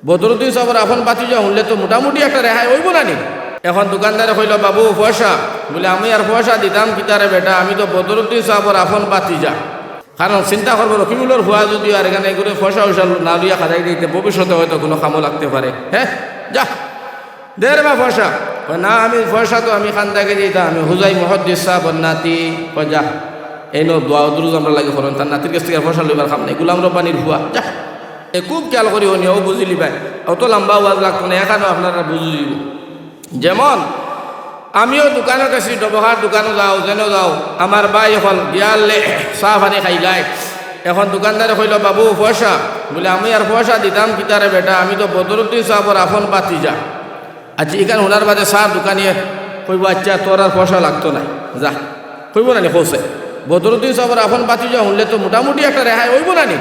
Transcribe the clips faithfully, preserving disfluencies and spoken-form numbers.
বদরুদ্দিন সাবর আফন ভাতিজা হুনলে তো মোটামুটি একটা রেহাই অইবো না নি? এখন দোকানদারে কইলো, "বাবু, পয়সা।" বুলে, "আমি আর পয়সা দিতাম কিতারে বেটা, আমি তো বদরুদ্দিন সাবর আফন ভাতিজা।" কারণ চিন্তা করবো, রকিবুলর ফুয়া যুদি আর এখানে এগুরে পয়সা উয়সা না লইয়া খাজাই দিতে, ভবিষ্যতে হয়তো কুনু কামো লাগতে পারে। হ্যাঁ, যা, দে রে বা পয়সা। কয়, "না, আমি পয়সা তো আমি খান থাকি দিতাম, আমি হুজাই মুহাদ্দিস সাবর নাতি।" কয়, "যা, এইন দোয়া দুরুদ আমরার লাগি করইন, তার নাতির গেছ থাকি আর পয়সা লইবার কাম নাই, গুলাম রব্বানির ফুয়া, যা।" এ খুব খেয়াল করি হুনিও, বুঝিলিবায়, অত লম্বা ওয়াজ লাগতো না, এখানো আপনারা বুঝি দিবো। যেমন আমিও দোকানো গেছি, ডবকার দোকানো যাও, যেন যাও, আমার ভাই অকল গিয়ালে চা পানি খাইলায়। এখন দোকানদারে কইলো, "বাবু, পয়সা।" বুলে, "আমি আর পয়সা দিতাম কিতারে বেটা, আমি তো বদরুদ্দিন সাবর আফন ভাতিজা।" আচ্ছা, ইখান হুনার বাদে চার দোকানিয়ে কইবো, "আচ্ছা, তোর আর পয়সা লাগতো নায়, যা।" কইবো না নি, কওছে? বদরুদ্দিন সাবর আফন ভাতিজা হুনলে তো মোটামুটি একটা রেহাই অইবো না নি?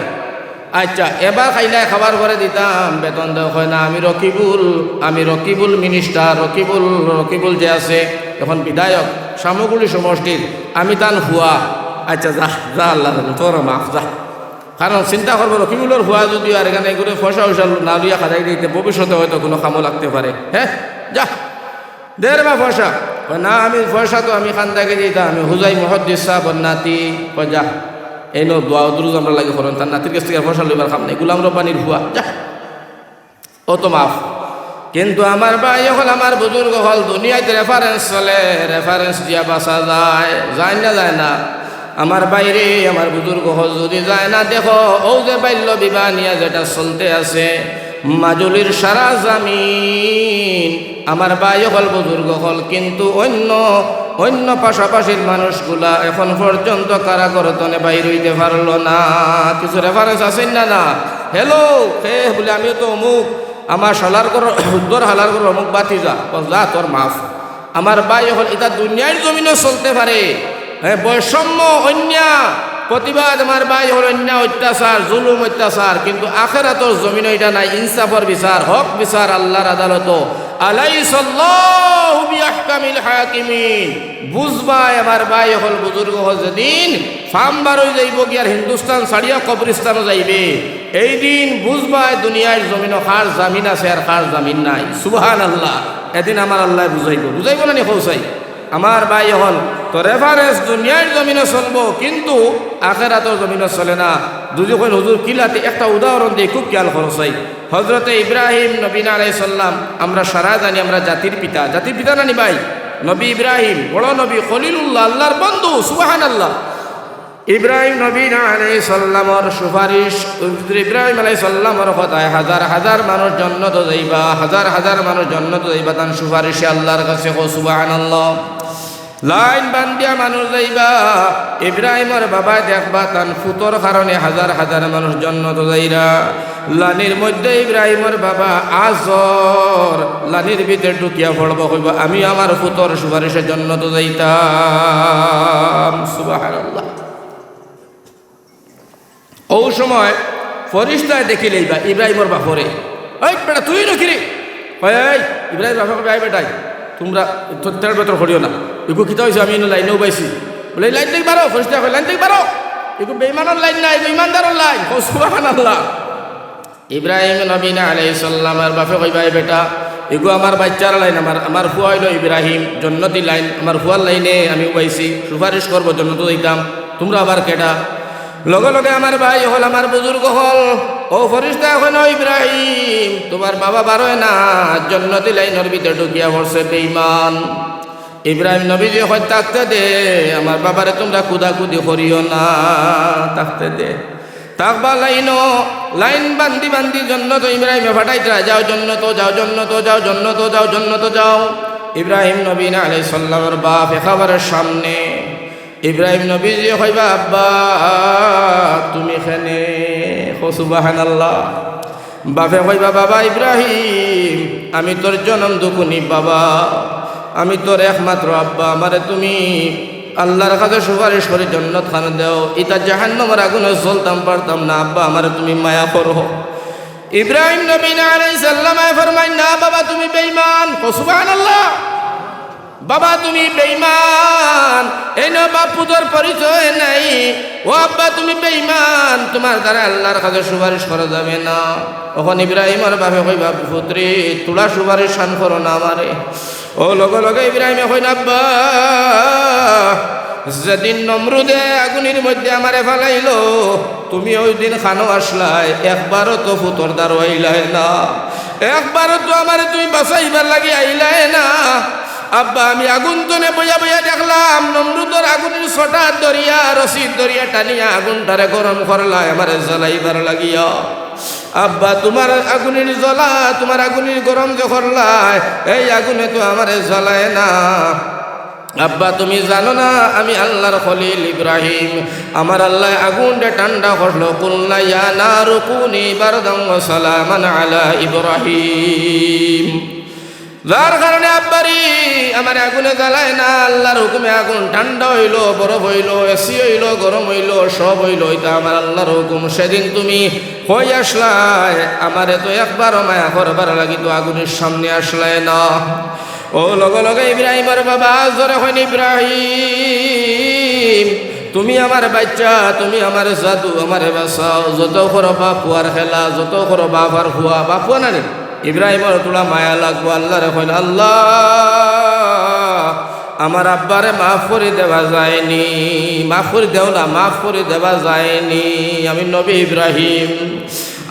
আচ্ছা, এবার খাইলায় খাবার পরে দিতাম বেতন দেও, কয়, "না, আমি রকিবুল, আমি রকিবুল মিনিস্টার, রকিবুল, রকিবুল যে আছে এখন বিধায়ক, শামুকুলি সমষ্টির, আমি তান ফুয়া।" আচ্ছা, যা, যা, আল্লাহ, তোর মাফ, যা। কারণ চিন্তা করবো, রকিবুলর ফুয়া যুদি আর এখানে এগুরে পয়সা উয়সা না লইয়া খাজাই দিতে, ভবিষ্যতে হয়তো কুনু কামো লাগতে পারে। হ্যাঁ, যা, দে রে বা পয়সা। কয়, "না, আমি পয়সা তো আমি খান থাকি দিতাম, আমি হুজাই মুহাদ্দিস সাবর নাতি।" কয়, "যা, এইন দোয়া দুরুদ আমরার লাগি করইন, তার নাতির গেছ থাকি আর পয়সা লইবার কাম নাই, গুলাম রব্বানির ফুয়া, যা।" অত মাফ। কিন্তু আমার ভাই অকল, আমার বুজুর্গ অকল, দুনিয়াত reference চলে, reference দিয়া বাঁচা যায়, যায় না, যায় না? আমার ভাইরে, আমার বুজুর্গ অকল, যুদি যায় না, দেখো, অউ যে বাল্য বিবাহ নিয়া যেটা চলতে আছে, মাজুলির সারা জামিন, আমার ভাই অকল, বুজুর্গ অকল, কিন্তু অইন্য, অইন্য পাশাপাশির মানুষগুলা এখন পর্যন্ত কারাগার তনে বাইর অইতে পারলো না। কিছু reference আছে না, না? "হ্যালো, কে?" বুলে, "আমিও তো অমুক, আমার শালার ঘর, উত্তর শালার ঘর অমুক ভাতিজা।" কয়, "যা, তোর মাফ।" আমার ভাই অকল, ইটা দুনিয়ার জমিনো চলতে পারে, হ্যাঁ, বৈষম্য, অন্যায়, প্রতিবাদ, আমার ভাই অকল, অন্যায়, অত্যাচার, জুলুম, অত্যাচার, কিন্তু আখেরাতর জমিনো ইটা নাই, ইনসাফর বিচার, হক বিচার আল্লাহর আদালতো। আলাইসাল্লাহু বিআহকামিল হাকিমিন। বুঝবায় আমার ভাই অকল, বুজুর্গ অকল, যেদিন ফাম বার অই যাইবো গিয়ার হিন্দুস্তান ছাড়িয়া কবরিস্তানো যাইবে, এই দিন বুঝবায় দুনিয়ার জমিনো কার জামিন আছে আর কার জামিন নাই। সুবহানাল্লাহ। এদিন আমার আল্লায় বুঝাইবো, বুঝাইবো না নি কওছাই? আমার ভাই অকল, তো reference দুনিয়ার জমিনো চলবো, কিন্তু আখেরাতর জমিনো চলে না। যুদি কইন, "হুজুর, কিলাতে?" একটা উদাহরণ দেই, খুব খেয়াল করছাই। হজরতে ইব্রাহিম নবী না আলাইহিস সালাম, আমরা সারা জানি, আমরা জাতির পিতা, জাতির পিতা না নি ভাই? নবী ইব্রাহিম, বড় নবী, খলিলুল্লাহ, আল্লাহর বন্ধু, সুবহানাল্লাহ। ইব্রাহিম নবী না আলাইহিস সালামর সুপারিশ, ইব্রাহিম আলাইহিস সালামর কথায় হাজার হাজার মানুষ জন্নতো যাইবা, হাজার হাজার মানুষ জন্নতো যাইবা, তান সুপারিশে আল্লাহর কাছে। কও সুবহানাল্লাহ। লাইন বান্ধিয়া মানুষ যাইবা। ইব্রাহিমর বাবায় দেখবা, তান ফুতর কারণে হাজার হাজার মানুষ জন্নতো যাইরা। লানির মধ্যে ইব্রাহিমর বাবা আজর লানির ভিতরে ঢুকিয়া পড়বো, কইবো, "আমি আমার ফুতর সুপারিশে জন্নতো যাইতাম।" সুবহানাল্লাহ। অউ সময় ফরিস্তায় দেখিলাইবা ইব্রাহিমর বাফরে। "এই বেটা, তুই নাকি রে?" কয়, "এই।" ইব্রাহিমর বাফে কয়, "এই বেটাই, তুমরা তো তেড় বেতড় করিও না। ইগু কিতা অইছে, আমি ইনো লাইনো উবাইছি।" বুলে, "এই লাইন থাকি বারো।" ফরিস্তায় কয়, "লাইন থাকি বারো। ইগু বেইমানর লাইন নায়, ইগু ইমানদারর লাইন।" কও সুবহানাল্লাহ। ইব্রাহিম নবী না আলাইহিস সালামর বাফে কইবা, "এই বেটা, ইগু আমার বাইচ্চার লাইন, আমার, আমার ফুয়া অইলো ইব্রাহিম, জন্নতি লাইন, আমার ফুয়ার লাইনে আমি উবাইছি, সুপারিশ করবো, জন্নতো যাইতাম, তুমরা আবার কেডা?" লগে লগে আমার ভাই অকল, আমার বুজুর্গ অকল, অউ ফরিস্তায় কইন, "ও ইব্রাহিম, তুমার বাবা বারয় না, জন্নতি লাইনর ভিতরে ঢুকিয়া পড়ছে, বেইমান।" ইব্রাহিম নবীজিয়ে কইন, "থাকতে দে, আমার বাবারে তুমরা কুদাকুদি করিও না, থাকতে দে।" থাকবা লাইনো, লাইন বান্ধি বান্ধি জন্নতো ইব্রাহিমে ফাটাইতরা, "যাও জন্নতো, যাও জন্নতো, যাও জন্নতো, যাও জন্নতো, যাও।" ইব্রাহিম নবী না আলাইহিস সালামর বাফ একেবারে সামনে। ইব্রাহিম নবীজিয়ে কইবা, "আব্বা, তুমি কেনে?" কও সুবহানাল্লাহ। বাফে কইবা, "বাবা ইব্রাহিম, আমি তোর জনম দুখুনি বাবা, আমি তোর একমাত্র আব্বা, আমারে তুমি আল্লাহর কাছে সুপারিশ করি জন্নত খান দেও, ইতা জাহান্নামর আগুনে জ্বলতাম পারতাম না, আব্বা আমারে তুমি মায়া করো।" ইব্রাহিম নবী না আলাইহিস সালামে ফরমাইন, "না বাবা, তুমি বেইমান।" কও সুবহানাল্লাহ। বাবা, তুমি বেইমান, এইন বাপ-পুতর পরিচয় নাই। ও আব্বা, তুমি বেইমান, তুমার দ্বারা আল্লার কাছে সুপারিশ করা যাবে না। অখন ইব্রাহিমর বাপে কইবা, "পুতরে, তুরা সুপারিশখান করো না আমারে।" অউ লগে লগে ইব্রাহিমে কইন, "আব্বা, যেদিন নমরুদে আগুনির মধ্যে আমারে ফালাইলো, তুমি অউ দিন কানো আছলায়, একবারও তো পুতর দ্বারো আইলায় না, একবারও তো আমারে তুমি বাঁচাইবার লাগি আইলায় না।" আব্বা, আমি আগুন তনে বইয়া বইয়া দেখলাম, নমরুদর আগুনির ছটা ধরিয়া, রশি ধরিয়া টানিয়া আগুনটারে গরম করলায় আমারে জ্বালাইবার লাগিয়া। আব্বা, তুমার আগুনির জ্বলা, তুমার আগুনির গরম যে করলায়, এই আগুনে তো আমারে জ্বালায় না। আব্বা, তুমি জানো না আমি আল্লার খলিল ইব্রাহিম? আমার আল্লায় আগুনরে ঠান্ডা করলো, "কুলনা ইয়া নারু কুনি বারদান ওয়া সালামান আলা ইব্রাহিম।" যার কারণে আব্বারি আমারে আগুনে জ্বালায় না, আল্লার হুকুমে আগুন ঠান্ডা অইলো, বরফ অইলো, এসি অইলো, গরম অইলো, সব অইলো, ইটা আমার আল্লার হুকুম। সেদিন তুমি কই আছলায়, আমারে তো একবারও মায়া করবার লাগি তো আগুনির সামনে আছলায় না। অউ লগে লগে ইব্রাহিমর বাবা জোরে কইন, "ইব্রাহিম, তুমি আমার বাইচ্চা, তুমি আমার জাদু, আমারে বাঁচাও।" যত করো বাপ-পুয়ার খেলা, যত করো বাপ আর পুয়া, বাপ-পুয়া না নি? ইব্রাহিমর তুরা মায়া লাগবো, আল্লারে কইন, "আল্লা, আমার আব্বারে মাফ করি দেওয়া যায়নি, মাফ করি দেও না, মাফ করি দেওয়া যায়নি, আমি নবী ইব্রাহিম।"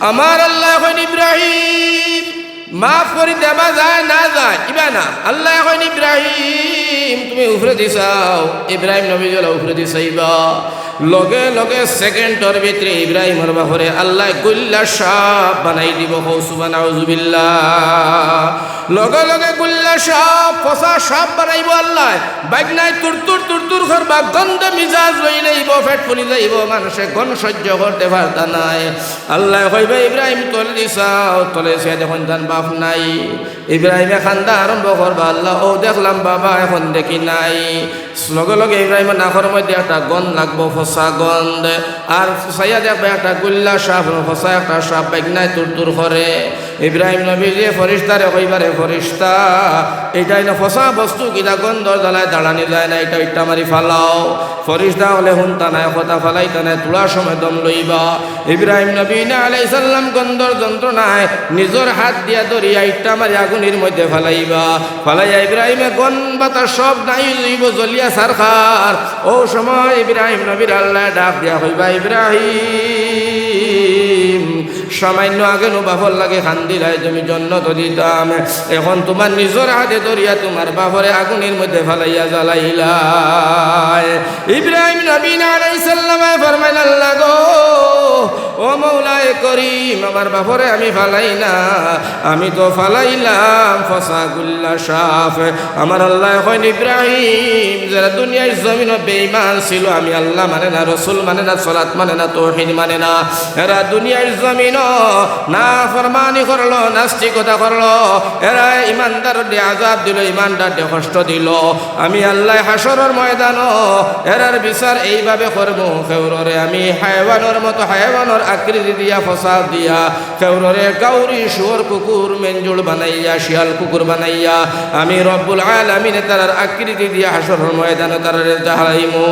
আমার আল্লায় কইন, "ইব্রাহিম, মাফ করি দেওয়া যায় না যায়, ইবা না।" আল্লায় কইন, "ইব্রাহিম, তুমি উপরেদি চাও।" ইব্রাহিম নবী যেলা উপরেদি চাইবা, লগে লগে সেকেন্ডর ভিতরে ইব্রাহিমর বাফরে আল্লায় গুল্লা সাপ বানাই দিবো। কও সুবহান, নাউজুবিল্লাহ। লগে লগে গুল্লা সাপ, ফসা সাপ বানাইবো আল্লায়। বাইগনায় তুরতুর তুরতুর করবা, গন্ধে মিজাজ লইলাইবো, পেট ফুলি যাইবো, মানষে গন্ধ সহ্য করতে পারতা নায়। আল্লায় কইবা, "ইব্রাহিম, তলেদি চাও।" তলে চাইয়া দেখইন তান বাফ নাই। ইব্রাহিমে কান্দা আরম্ভ করবা, "আল্লা, অউ দেখলাম বাবা, এখন দেখি নাই।" লগে লগে ইব্রাহিমর নাকর মধ্যে একটা গন্ধ লাগবো, ফসা গন্ধ। আর চাইয়া দেখবা একটা গুল্লা সাপ, ফসা একটা সাপ বাইগনায় তুরতুর করে। ইব্রাহিম নবীয়ে ফিরিস্তারে কইবা, "রে ফিরিস্তা, ইটা ইনো ফসা বস্তু কিতা গন্ধর জ্বালায় দাঁড়ানি যায় না, ইটা ইটা মারি ফালাও।" ফিরিস্তা অকলে হুনতা নায়, কথা ফালাইতা নায়, তুরা সময় দম লইবা। ইব্রাহিম নবী না আলাইহিস সালাম গন্ধর যন্ত্রণায় নিজর হাত দিয়া ধরিয়া ইটা মারি আগুনির মধ্যে ফালাইবা। ফালাইয়া ইব্রাহিমে গন্ধ বাতাস সব নাই অইবো, জ্বলিয়া ছারখার। অউ সময় ইব্রাহিম নবীরে আল্লায় ডাক দিয়া কইবা, "ইব্রাহিম, সামাইন্য আগে নু বাফর লাগি কান্দিলায়, তুমি জন্নত দিতাম, এখন তুমার নিজর হাতে ধরিয়া তুমার বাফরে আগুনির মধ্যে ফালাইয়া জ্বালাইলায়।" ইব্রাহিম নবী না আলাইহিস সালামে ফরমাইন, "আল্লা গো, ও মৌলায়ে করিম, আমার বাফরে আমি ফালাই না, আমি তো ফালাইলাম ফসা গুল্লা সাপ।" আমার আল্লায় কইন, "ইব্রাহিম, যেরা দুনিয়ার জমিনো বেইমান ছিল, আমি আল্লা মানে না, রসুল মানে না, সলাত মানে না, তৌহিদ মানে না, এরা দুনিয়ার জমিনো নাফরমানি করলো, নাস্তিকতা করলো, এরা ইমানদাররে আযাব দিলো, ইমানদাররে কষ্ট দিলো। আমি আল্লায় হাশরর ময়দানো এরার বিচার এইভাবে করমু, কেউররে আমি হায়ওয়ানর মতো, হায়ওয়ানর আকৃতি দিয়া, ফসা দিয়া, কেউররে গাউরি, শুয়োর, কুকুর, মেঞ্জুল বানাইয়া, শিয়াল, কুকুর বানাইয়া আমি রব্বুল আলামিনে তারার আকৃতি দিয়া হাশরর ময়দানো তারারে দাঁড়াইমু।"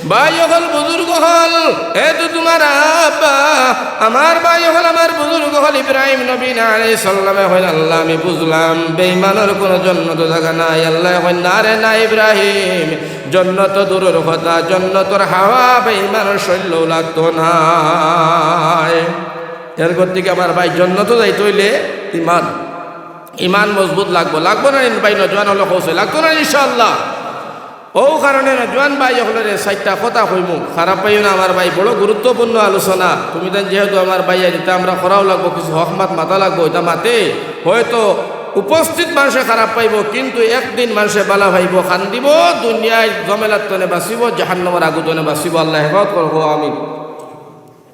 ভাই অকল, বুজুর্গ অকল, এ তো তুমার আব্বা। আমার ভাই অকল, আমার বুজুর্গ অকল, ইব্রাহিম নবী না আলাইহিস সালামে কইন, "আল্লা, আমি বুঝলাম বেইমানর কুনু জন্নতো জাগা নাই।" আল্লায় কইন, "না রে না ইব্রাহিম, জন্নত দূরর কথা, জন্নতর হাওয়া বেইমানর শইল্লো লাগতো নায়।" এর গতিকে আমার ভাই, জন্নতো যাইতে অইলে ইমান, ইমান মজবুত লাগবো, লাগবো না নি ভাই? নওজোয়ান অকলে কও চাই, লাগতো না নি ইনশাআল্লাহ? অউ কারণে নওজোয়ান ভাই অকলরে চাইরটা কথা কইমু, খারাপ পাইও না আমার ভাই, বড় গুরুত্বপূর্ণ আলোচনা। তুমিতাইন যেহেতু আমার ভাই, ইটা আমরা করাও লাগবো, কিছু হক মাত মাতা লাগবো, ইটা মাতে হয়তো উপস্থিত মানষে খারাপ পাইবো, কিন্তু একদিন মানষে ভালা পাইবো, কান্দিবো, দুনিয়ার ঝামেলার তনে বাচিবো, জাহান্নামর আগুর তনে বাচিবো। আল্লায় হেফাজত করো, কও আমিন।